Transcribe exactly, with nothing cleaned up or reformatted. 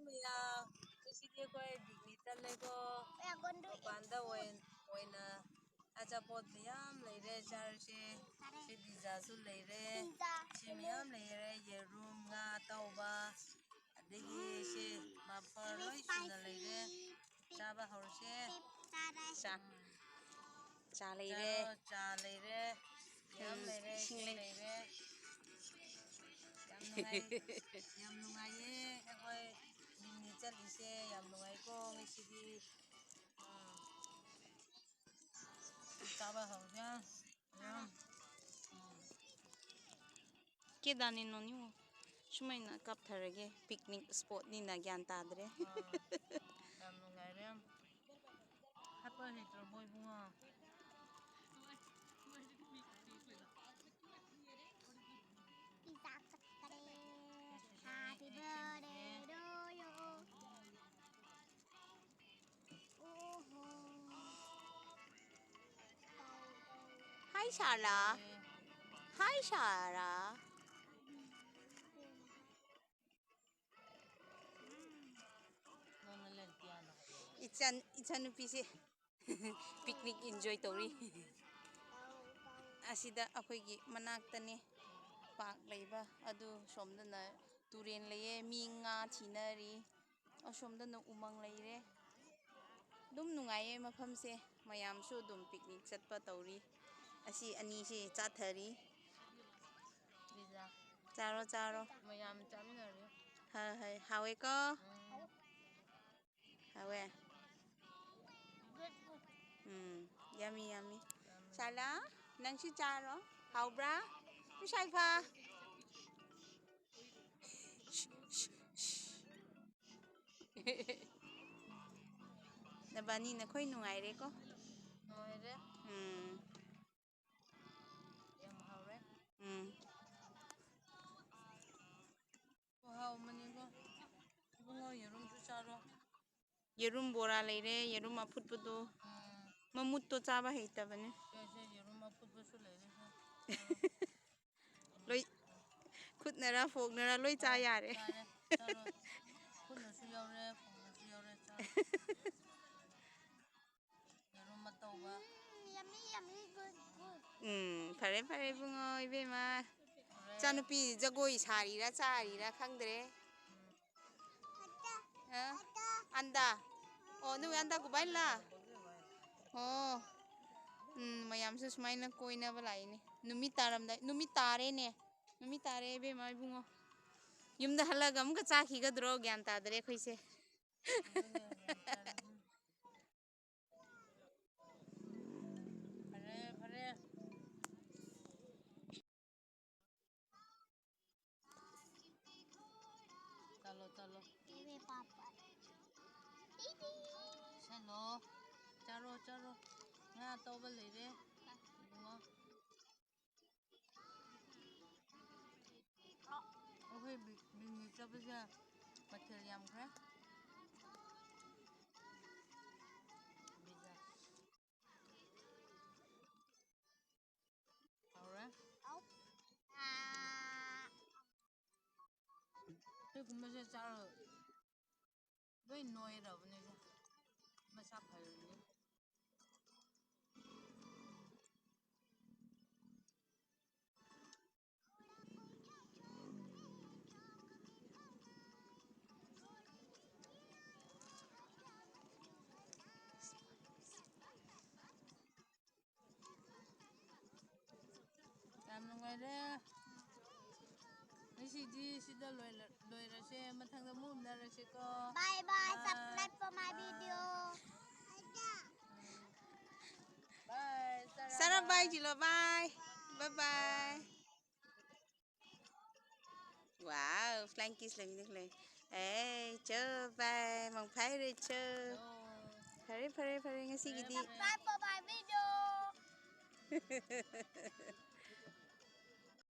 ꯃꯌꯥꯝ, ꯉꯁꯤꯗꯤ ꯑꯩꯈꯣꯏ picnic ꯆꯠꯂꯦꯀꯣ꯫ ꯃꯄꯥꯟꯗ ꯑꯣꯏ-, ꯑꯣꯏꯅ ꯑꯆꯥꯄꯣꯠ ꯃꯌꯥꯝ ꯂꯩꯔꯦ, ꯆꯥꯔꯁꯦ꯫ ꯁꯤ pizzaꯁꯨ ꯂꯩꯔꯦ꯫ ꯁꯤ ꯃꯌꯥꯝ ꯂꯩꯔꯦ꯫ ꯌꯦꯔꯨꯝ, ꯉꯥ ꯑꯇꯥꯎꯕ, ꯑꯗꯒꯤ ꯁꯤ ꯄꯥꯐꯔ ꯂꯣꯏ ꯁꯨꯅ ꯂꯩꯔꯦ꯫ ꯆꯥꯕ ꯍꯧꯔꯁꯦ꯫ ꯆꯥ꯫ ꯆꯥ ꯂꯩꯔꯦ꯫ ꯆꯥꯔꯣ, ꯆꯥ ꯂꯩꯔꯦ꯫ ꯌꯥꯝ ꯎꯝ, ꯂꯩꯔꯦ, ꯏꯁꯤꯡ ꯏꯁꯤꯡ ꯂꯩ-, ꯂꯩꯔꯦ꯫ ꯌꯥꯝ ꯅꯨꯡꯉꯥꯏ-, ꯌꯥꯝ ꯅꯨꯡꯉꯥꯏꯌꯦ ꯑꯩꯈꯣꯏ picnic ꯆꯠꯂꯤꯁꯦ꯫ ꯌꯥꯝ ꯅꯨꯡꯉꯥꯏꯀꯣ ꯉꯁꯤꯗꯤ꯫ ꯎꯝ꯫ ꯆꯥꯕ ꯍꯧꯔꯦ꯫ ꯎꯝ꯫ ꯎꯝ꯫ ꯀꯦꯗꯥꯅꯤ ꯅꯣꯅꯤꯉꯣ꯫ ꯁꯨꯃꯥꯏꯅ ꯀꯥꯞꯊꯔꯒꯦ꯫ Picnic spotꯅꯤꯅ ꯒ꯭ꯌꯥꯟ ꯇꯥꯗ꯭ꯔꯦ꯫ ꯑꯥ, ꯌꯥꯝ ꯅꯨꯡꯉꯥꯏꯔꯦ꯫ ꯍꯥꯞꯄ ꯍꯩꯇ꯭ꯔꯕꯣ ꯏꯕꯨꯡꯉꯣ? Happy birthday to you. Hi, Sharla. Hi, Sharla. ꯏꯆꯟ, ꯏꯆꯟꯅꯨꯄꯤꯁꯦ picnic enjoy ꯇꯧꯔꯤ꯫ ꯑꯁꯤꯗ ꯑꯩꯈꯣꯏꯒꯤ ꯃꯅꯥꯛꯇꯅꯤ park ꯂꯩꯕ꯫ ꯑꯗꯨ ꯁꯣꯝꯗꯅ ꯇꯨꯔꯦꯟ ꯂꯩꯌꯦ, ꯃꯤ ꯉꯥ ꯊꯤꯅꯔꯤ꯫ ꯑꯁꯣꯝꯗꯅ ꯎꯃꯪ ꯂꯩꯔꯦ꯫ ꯑꯗꯨꯝ ꯅꯨꯡꯉꯥꯏꯌꯦ ꯃꯐꯝꯁꯦ꯫ ꯃꯌꯥꯝꯁꯨ ꯑꯗꯨꯝ picnic ꯆꯠꯄ ꯇꯧꯔꯤ꯫ ꯑꯁꯤ ꯑꯅꯤꯁꯤ ꯆꯥꯊꯔꯤ꯫ Pizza꯫ ꯆꯥꯔꯣ, ꯆꯥꯔꯣ꯫ ꯃꯌꯥꯝ ꯆꯥꯃꯤꯟꯅꯔꯤ꯫ ꯍꯣꯏ, ꯍꯣꯏ꯫ ꯍꯥꯎꯋꯦꯀꯣ? ꯎꯝ꯫ ꯍꯥꯎꯋꯦ? ꯎꯝ, yummy, yummy꯫ ꯆꯥꯂꯥ, ꯅꯪꯁꯨ ꯆꯥꯔꯣ꯫ ꯍꯥꯎꯕ꯭ꯔꯥ? ꯄꯤꯁꯥꯏꯐꯥ꯫ ꯅꯕꯥꯅꯤ ꯅꯈꯣꯏ ꯅꯨꯡꯉꯥꯏꯔꯦꯀꯣ? ꯅꯨꯡꯉꯥꯏꯔꯦ꯫ ꯎꯝ꯫ ꯌꯥꯝ ꯍꯥꯎꯔꯦ꯫ ꯎꯝ꯫ ꯈꯨꯍꯥꯎ ꯑꯃꯅꯤꯀꯣ꯫ ꯏꯕꯨꯡꯉꯣ, ꯌꯦꯔꯨꯝꯁꯨ ꯆꯥꯔꯣ꯫ ꯌꯦꯔꯨꯝ ꯕꯣꯔꯥ ꯂꯩꯔꯦ, ꯌꯦꯔꯨꯝ ꯑꯐꯨꯠꯄꯗꯣ꯫ ꯎꯝ꯫ ꯃꯃꯨꯠꯇꯣ ꯆꯥꯕ ꯍꯩꯇꯕꯅꯦ꯫ ꯁꯦ, ꯁꯦ, ꯌꯦꯔꯨꯝ ꯑꯐꯨꯠꯄꯁꯨ ꯂꯩꯔꯦ, ꯁꯦ꯫ ꯂꯣꯏ ꯈꯨꯠꯅꯔ ꯐꯣꯛꯅꯔ ꯂꯣꯏ ꯆꯥ ꯌꯥꯔꯦ꯫ ꯆꯥꯔꯦ꯫ ꯆꯥꯔꯣ꯫ ꯈꯨꯠꯅ ꯌꯦꯔꯨꯝ ꯑꯇꯧꯕ꯫ Yummy, yummy, good, good. ꯎꯝ, ꯐꯔꯦ ꯐꯔꯦ ꯏꯕꯨꯡꯉꯣ, ꯏꯕꯦꯝꯃ꯫ ꯏꯆꯥꯅꯨꯄꯤ ꯖꯒꯣꯏ ꯁꯥꯔꯤꯔꯥ ꯆꯥꯔꯤꯔꯥ ꯈꯪꯗ꯭ꯔꯦ꯫ ꯑ? ꯑꯟꯗꯥ? ꯑꯣ, ꯅꯣꯏ ꯑꯟꯗꯥ ꯀꯨꯕꯥꯏꯂꯥ? ꯑꯣ꯫ ꯎꯝ, ꯃꯌꯥꯝꯁꯨ ꯁꯨꯃꯥꯏꯅ ꯀꯣꯏꯅꯕ ꯂꯥꯛꯏꯅꯦ꯫ ꯅꯨꯃꯤꯠ ꯇꯥꯔꯝꯗꯥꯏ, ꯅꯨꯃꯤꯠ ꯇꯥꯔꯦꯅꯦ꯫ ꯅꯨꯃꯤꯠ ꯇꯥꯔꯦ ꯏꯕꯦꯝꯃ ꯏꯕꯨꯡꯉꯣ꯫ ꯌꯨꯝꯗ ꯍꯜꯂꯒ ꯑꯃꯨꯛꯀ ꯆꯥꯈꯤꯒꯗ꯭ꯔꯣ? ꯒ꯭ꯌꯥꯟ ꯇꯥꯗꯔꯦ ꯑꯩꯈꯣꯏꯁꯦ꯫ ꯐꯔꯦ, ꯐꯔꯦ꯫ ꯆꯠꯂꯣ, ꯆꯠꯂꯣ꯫ Baby papa. ꯆꯠꯂꯣ꯫ ꯆꯥꯔꯣ, ꯆꯥꯔꯣ꯫ ꯉꯥ ꯑꯇꯧꯕ ꯂꯩꯔꯦ꯫ ꯏꯕꯨꯡꯉꯣ꯫ ꯑꯩꯈꯣꯏ ꯕꯤ-, ꯕꯤꯅꯤ ꯆꯠꯄꯁꯦ ꯃꯊꯦꯜ ꯌꯥꯝꯈ꯭ꯔꯦ꯫ ꯍꯧꯔꯦ꯫ Ah. ꯁꯤꯒꯨꯝꯕꯁꯦ ꯆꯥꯔ ꯂꯣꯏ ꯅꯣꯏꯔꯕꯅꯦ꯫ ꯃꯁꯥ ꯐꯔꯕꯅꯦ꯫ ꯌꯥꯝ ꯅꯨꯡꯉꯥꯏꯔꯦ꯫ ꯉꯁꯤꯗꯤ ꯁꯤꯗ ꯂꯣꯏꯔ-, ꯂꯣꯏꯔꯁꯦ꯫ ꯃꯊꯪꯗ ꯑꯃꯨꯛ ꯎꯅꯔꯁꯦꯀꯣ꯫ Bye bye. Subscribe for my video. Bye. ꯁꯔꯥ ꯕꯥꯏ ꯖꯤꯂꯣ ꯕꯥꯏ꯫ ꯕꯥꯏ ꯕꯥꯏ꯫ Wow, flying kiss ꯂꯩꯃꯤꯟꯅꯈ꯭ꯔꯦ꯫ ꯑꯦ, ꯆꯣ ꯕꯥꯏ, ꯃꯪ ꯐꯥꯏꯔꯦ ꯆꯣ꯫ ꯐꯔꯦ, ꯐꯔꯦ, ꯐꯔꯦ, ꯉꯁꯤꯒꯤꯗꯤ꯫ Subscribe for my video.